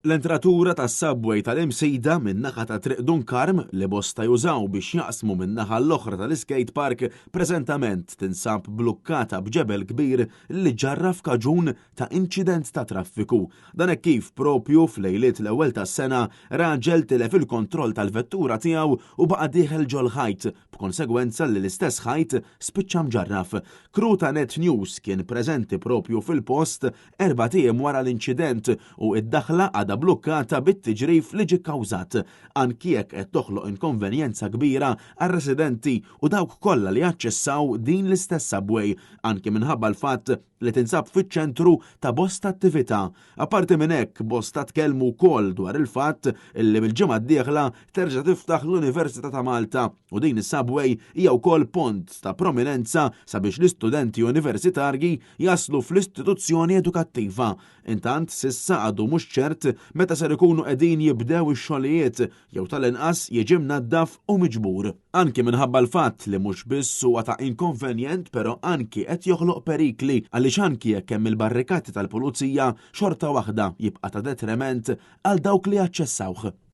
L-entratura tas-subway tal-Imsida min-naħa ta' Triq Dun Karm, li bosta jużaw biex jaqsmu min-naħa l-oħra tal-iskate park, preżentament tinsab blukkata b'ġebel kbir li ġġarraf kaġun ta' inċident ta' traffiku. Dan hekk kif propju f'lejliet l-ewwel tas-sena raġel tilef il-kontroll tal-vettura tiegħu u baqa' dieħel ġol-ħajt b'konsegwenza li l-istess ħajt spiċċa mġarraf. Crew ta' Net News kien preżenti propju fil-post Erbat ijiem wara l-inċident u id-daħla għadha blukkata bit-tiġrif li ġie kkawżat, anki jekk qed toħloq inkonvenjenza kbira għar-residenti u dawk kollha li jaċċessaw din l-istess subway, anki minħabba l-fatt li tinsab fiċ-ċentru ta' bosta attività. Apparti minn hekk, bosta tkellmu wkoll dwar il-fatt li mill-ġimgħa d-dieħla terġa' tiftaħ l-Università ta' Malta u din is-subway hija wkoll pont ta' prominenza sabiex l-istudenti universitarji jaslu fl-istituzzjoni edukattiva. Intant, s'issa għadu mhux ċert meta ser ikunu qegħdin jibdew ix-xogħlijiet jew tal-inqas jiġi mnaddaf u miġbur. Anki minħabba l-fatt li mhux biss huwa ta' inkonvenjent però anki qed joħloq perikli għaliex anki jekk hemm il-barrikati tal-pulizija xorta waħda jibqa' ta' detriment għal dawk li jaċċessawh.